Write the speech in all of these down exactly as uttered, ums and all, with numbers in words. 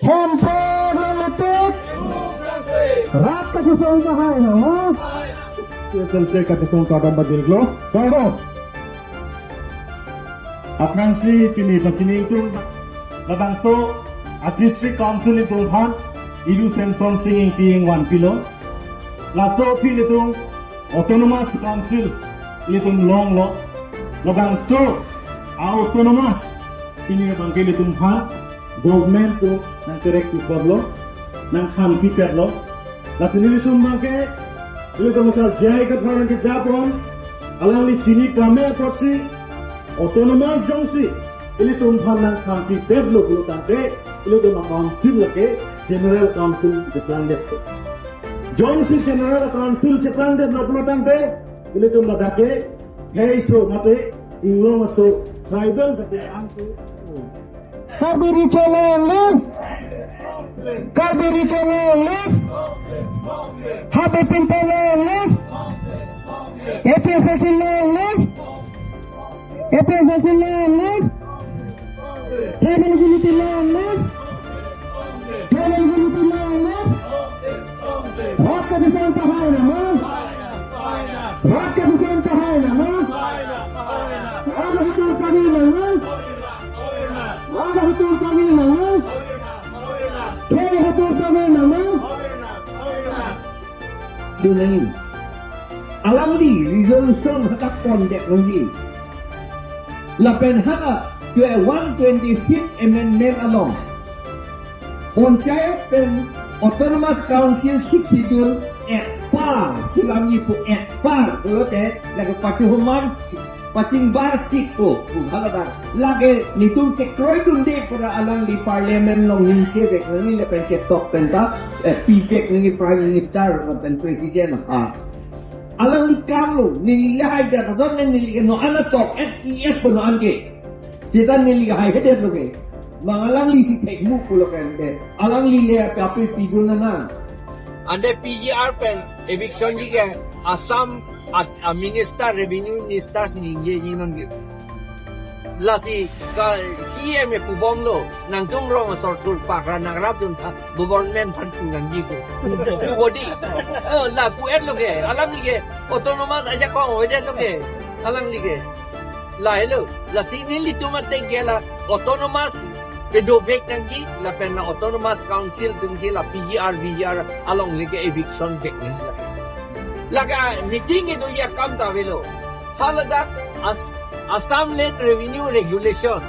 Hempet lo letik. Rat kachesong tahai nang ma. Chelsel kachesong kardom pajirlo. Kardom. Aphrangsi pini pachini ingtung labangso a District Council ingtung aphan Idu Semsonsing Ingti ingvan pilo. Laso aphi ilitum Autonomous Council ilitum longlo. Labangso a Autonomous pini abangke ilitum aphan government atum nangkerek pipotlo, nangkhang pipetlo. Lapen ilitum abangke, ilitum asal J I Kathar nangkejapon, alangli chini kame apotsi, Autonomous jongsi ilitum aphan nangkhang pipetlo pulo tangte, ilitum a-council lake General Council cheplangdet. Jongsi General Council cheplangdetlo pulo tangte, ilitum ladak ke, heiso mate, inglong aso, tribal mate, angko. Karbi Recho long live! Karbi Recho long live! Habe Pinto long live! A P H L C long live! A P H L C long live! Tribal unity long live! Tribal unity long live! Rat kachesong tahai nang ma! Rat kachesong tahai nang ma! Rat kachesong tahai nang ma! Rat kachesong tahai nang ma! Rat kachesong tahai nang ma! Tunai alangli resolution hadak pondet nangji. Lapen hala ke one twenty-fifth Amendment along Panchayat pen Autonomous Council Sixth Schedule ekpar, silam ipu ekpar, pulote lake pachihumar, pachingbar chikpo, pu haladak. Lake netum chekroidunde pura alangli Parliament along ningje vek nangji lapen ketok penta, eh, pivek nangji Prime Minister lapen President ha. Alangli kanglo, neli lahai jadon neli no anatok, et i et kono anke. Seta neli haihedet lo ke. Bang alanglisi thekmu pulo ke ante. Alangli le ape ape pidun nang. Ante P G R pen eviction ji ke Assam a, a minister, revenue minister si ningjeji non ke. Lasi ka C M e pubomlo, nangtum rong asor thurpak ra nangrapdun tha, government aphan pu nangji ko. Pu bodi. Eh, la pu-et lo ke, alangli ke, autonomous ajakong avedet lo ke, alangli ke. Lahelo, lasi nelitum ateng ke la autonomous pedovek nangji, lapen la autonomous council atumsi la P G R, V G R along le ke eviction vek nangji la. Lake meeting kedoji akam ta avelo. Haladak As-, Assam Land Revenue Regulation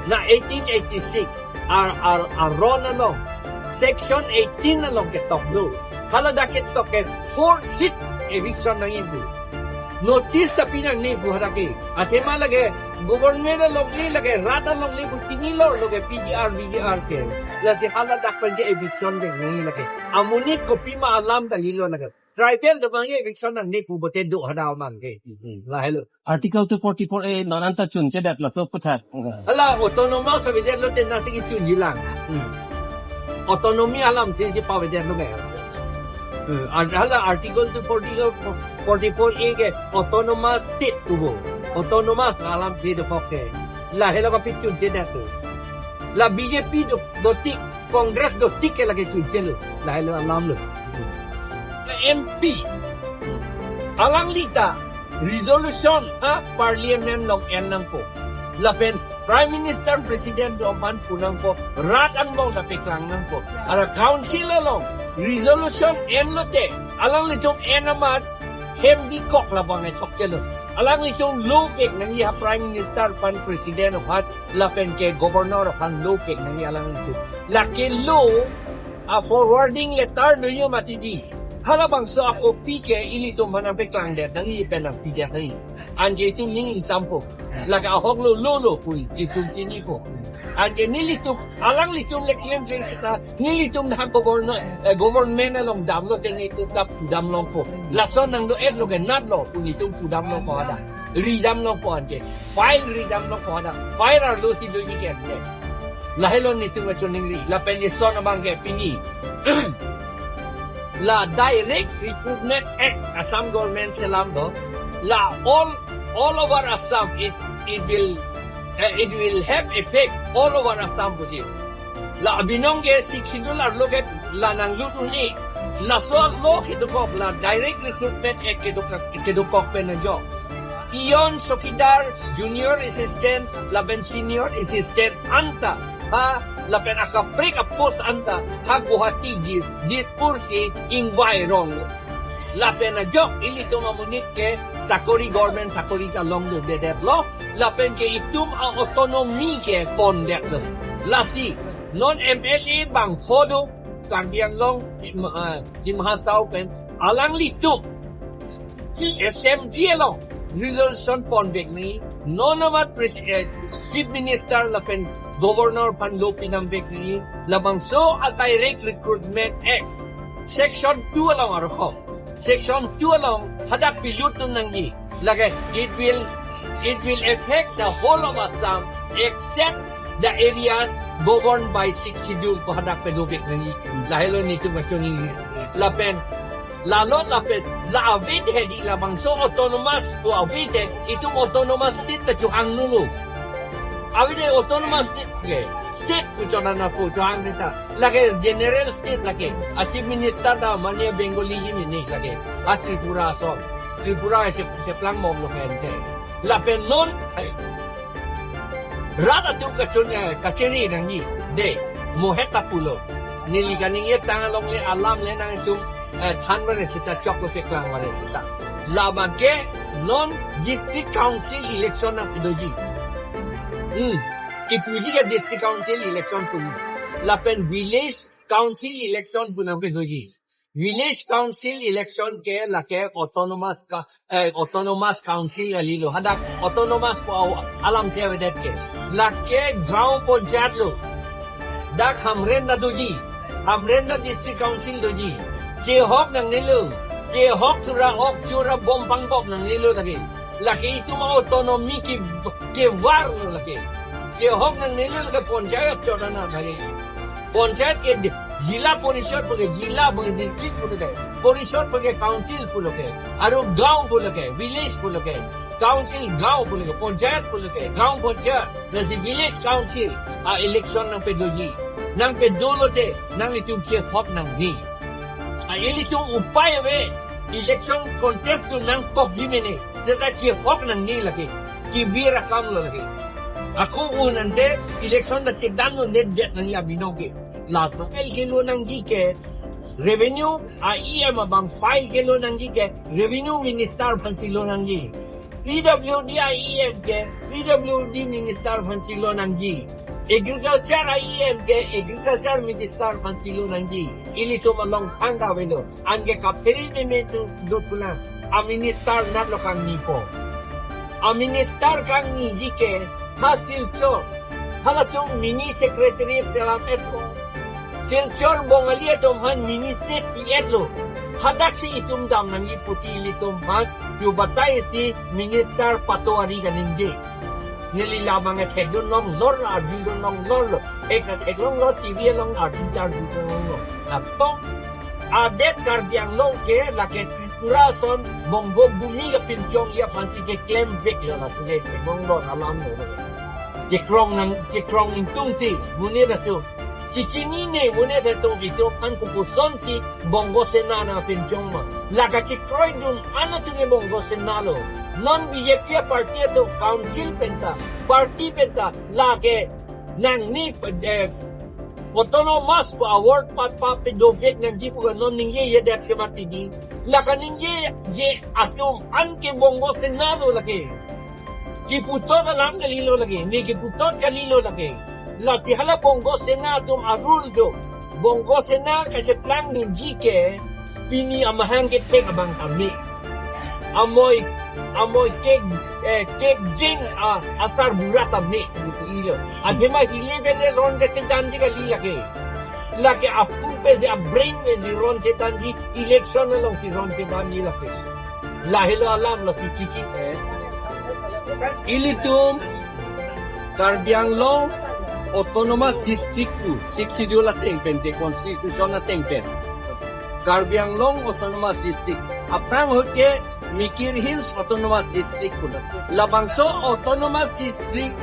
na eighteen eighty-six ar, ar, aron along, section eighteen along ketok do. Haladak ketok ke four feet eviction nangji pu. Notice ta pi nangne pu hadak ke. Athema lake government along le, lake rat along le pu chinilo lake P G R, V G R ke. Lasi haladak pen ke eviction vek nangji lake. Amonit kopima alam ta lilo lake. Tribal do abang eviction nangne pu pote do hadak abang ke. Hmm. Lahelo. Article two forty-four A non anta chunchedet laso aputhak. Hala autonomous avedet lote nangtum chunji lang. Hmm. Autonomy alamthe pavedet lo ke. Hmm. Ar-, hala Article two forty-four, forty-four A ke autonomous state pupo. Autonomous alamthe dokok ke. Lahelo kapachunchedet lo. La B J P do, dotik, Congress dotik ke lake chunchelo. Lahelo alam lo. La M P. Alangli ta resolution ha Parliament along en nangpo. Lapen Prime Minister, President do aphan pu nangpo, rat angbong ta paklang nangpo. Ara council along resolution enlote, alanglitum en amat hem bikok labang e chokchelo. Alanglitum lo pek nangji ha Prime Minister aphan, President aphan, lapen ke Governor aphan lo pek nangji alanglitum. Lake lo a forwarding letter do yo mati di. Halabangso a-copy ke ilitum aphan nangpaklangdet nangji pen nangpidet nangji. Anke itum ning ingsampo. Lake ahok lo lo lo pu itum chinipo. Anke nelitum, alanglitum le claim claim seta, nelitum dak governor, eh, government along damlote nelitum ta pudam longpo. Lason nangdo-et lo ke natlo pu nelitum pudam longpo hadak. Ridam longpo anke. File ridam longpo hadak. File arlo si doji ke anke. Lahelo nelitum kachiningri. Lapen ison abang ke pini. La Direct Recruitment Act Assam government selam do. La all, all over Assam, it, it will, eh, it will have effect all over Assam pusi. La abinong ke Sixth Schedule arlo ke la nanglut un-e. Laso arlo kedokok la Direct Recruitment Act kedokok, kedokok pen ajok. Peon, chowkidar, junior assistant, lapen senior assistant anta, ha, lapen akaprek apost anta, ha Guwahati di, Dispur si ingvai rong. Lapen ajok ilitum amonit ke sakori, government sakori kalong dodedetlo. Lapen ke itum a-autonomy ke pondetlo. Lasi non M L A bangpho do Karbi Anglong, Dima, ah, Dima Hasao pen, alanglitum assembly along resolution ponvek nangji, non amat pres-, eh, Chief Minister lapen Governor aphan lo pinangvek nangji, labangso a-Direct Recruitment Act, Section two along arokho. Section two along hadak pilut dun nangji. Lake, it will, it will affect the whole of Assam except the areas governed by Sixth Schedule pu hadak pedovek nangji. Lahelo netum kachongji. Lapen, lalo lapen, la avedetji, labangso autonomous pu avedetji, itum autonomous state ta chohang nulu. Avedetji autonomous state ke, state pu chonana pu chohang neta. Lake general state lake. A Chief Minister ta mane Bengali ji mene lake. A Tripura ason. Tripura se, se plang mom lo pen te. Lapen non, rat atum kachun, eh, kachiri nangji. De, mohet ta pulo. Neli kaningje tang along le alam le nangtum, eh, than vare seta choklo peklang vare seta. Labang ke non district council election nangpedoji. Hmm. Kipuji ke district council election pu. Lapen village council election pu nangpedoji. Village council election ke lake autonomous ka, eh, autonomous council kalilo. Hadak autonomous pu aw-, alam thevedet ke. Lake gaon panchayat lo. Dak Hamren ta doji. Hamren ta district council doji. Chehok nangnelo. Chehok thura hok chura bom pangkok nangnelo lake. Lake itum autonomy ke, kevar lo lake. Chehok nangnelo lake panchayat chonana lake. Panchayat ke di-, jila porishad pu ke, jila pu ke, district pu ke, porishad pu ke, council pulo ke, aru gaon pulo ke, village pulo ke, council gaon pulo ke, panchayat pulo ke, gaon panchayat, lasi village council, a-election nangpedoji, nangpedolo te, nanglitum chehok nangne. A ilitum upai ave, election contest dun nangkokji mene, seta chehok nangne lake, kevir akam lo lake. Ako un ante election ta chedan lo, nedet nangji abinong ke. Laso file kelo nangji ke, revenue a E M abang file kelo nangji ke, revenue minister aphansi lo nangji. P W D a E M ke, P W D minister aphansi lo nangji. Agriculture a E M ke, agriculture minister aphansi lo nangji. Ilitum along thangta avelo. Anke kaphere meme tu dotpula. A minister natlo kangnipo. A minister kangniji ke, ha Silchar. Halatum mini secretariat selam-etlo. Silchar Bongali atum aphan mini state pi-etlo. Hadaksi itum dam nangji pu ti ilitum aphan yu batai si minister patovari kaningje. Neli labang ke thekdun longlor, arjudun longlor lo. Ek theklonglo, T V along arju arjudun longlo. Lapen adet Karbi Anglong ke lake Tripura ason Bongo Bhumi kapinchong aphansi keklemveklo lapen theklonglo alam lo. Chekrong nang, chekrong ingtungsi, monit atum. Chechinine monit atum itum aphan kopusonsi Bongo Sena nangpinchong ma. La kachekroidun an atum ke Bongo Sena lo. Non B J P a party atum council penta, party penta, lake nangni, eh, autonomous pu award pa, pa pedovek nangji pu non ningjejedet ke mati di. La kaningjeje atum an ke Bongo Sena lo lake. Kiputhot alam kalilo lake, ne kiputhot kalilo lake. Lasi hala Bongo Sena atum a-rule do. Bongo Sena kacheplangdunji ke, pini amahang kethek abang tame. Amoi, amoi kek, eh, kekjeng a, asarbura tame, gitu ilo. Athema hile bene ron kachedanji kali lake. Lake aphu pensi, a-brain pensi ron chedanji, election alongsi ron chedanji lake. Lahelo alam lasi chichi. Ilitum Karbi Anglong Autonomous District pu, Sixth Schedule ateng pen, the Constitution ateng pen. Karbi Anglong Autonomous District. Aphrang ahut ke Mikir Hills Autonomous District pu. Labangso Autonomous District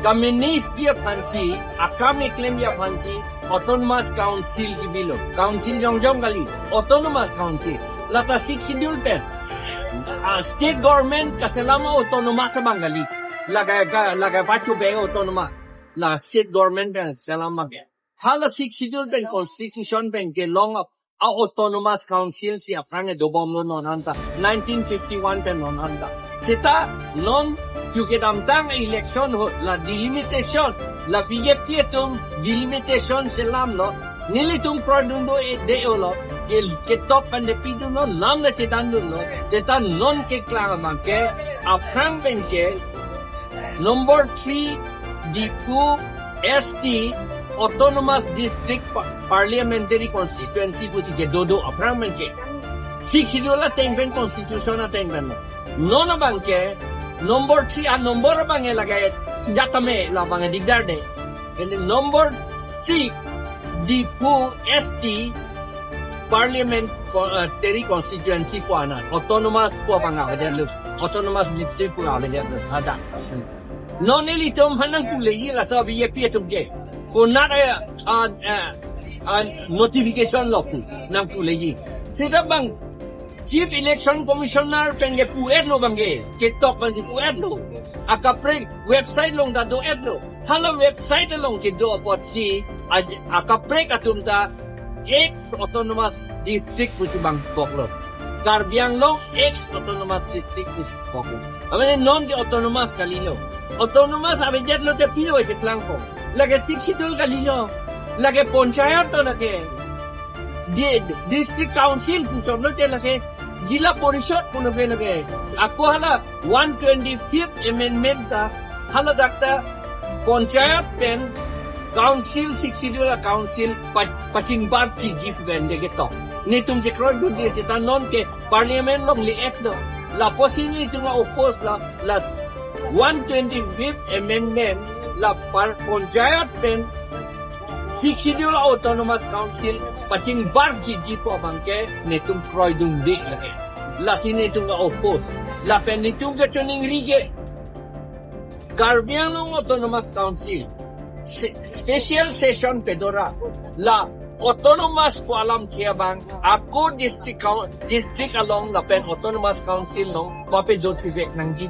Communist ji aphansi, akam keklemji aphansi, Autonomous Council kebilo. Council jongjong kali, Autonomous Council. Lata Sixth Schedule pen. Ah, state government kaselam autonomous abang kali. Lake ka, lake pachu be autonomous. La state government pen selam abang ke. Hala Sixth Schedule pen constitution pen kelong ap a Autonomous Council si aphrang dobomlo non anta, nineteen fifty-one pen non anta. Seta non chu kedamtang election ho la delimitation, la B J P atum delimitation selamlo, nelitum kroidunde-olo, ke, ketok pen de pidunlo, lam le chethandunlo, seta non keklang abang ke, aphrang pen ke, number three, Diphu S T Autonomous District Pa-, Parliamentary Constituency pusi kedo do aphrang pen ke. Sixth Schedule ateng pen, constitution ateng pen. Non abang ke, number three a number abang ke lake jatame, labang ke dikdar de. And then number six, Diphu S T Parliament Co-, uh, Teri Constituency pu anan, Autonomous pu abang avedet lo, Autonomous District pu avedet lo, hadak. Non nelitum aphan nangpuleji laso B J P atum ke. Konat, eh, ah, eh, ah, notification lo pu, nangpuleji. Seta bang Chief Election Commissioner pen kepu-etlo abang ke, ketok abang kepu-etlo. Akaprek website along ta do-etlo. Hala website along kedo apotsi, aj-, akaprek atum ta ex Autonomous District pusi bang boklo. Karbi Anglong ex Autonomous District pusi boklo. Amen, non ke autonomous kalilo. Autonomous avedet lote pilo ave cheklangpo. Lake Sixth Schedule kalilo. Lake panchayat to lake. Di-, District Council puchot lote lake. Zilla Parishad pulo ke lake. Ako hala one twenty-fifth Amendment ta, haladak ta panchayat pen council, Sixth Schedule a council pa-, pachingbarjiji pu pen de ketok. Netum chekroidunde, seta non ke Parliament along le-etlo. Lapusi netum a-oppose lo, la one twenty-fifth Amendment la par-, panchayat pen Sixth Schedule Autonomous Council pachingbarjiji pu abang ke netum kroidunde lake. Lasi netum a-oppose. Lapen netum kachiningri ke, Karbi Anglong Autonomous Council se-, special session pedo ra, la autonomous pu alam ke abang ako district coun-, district along lapen Autonomous Council along papedo thuvek nangji.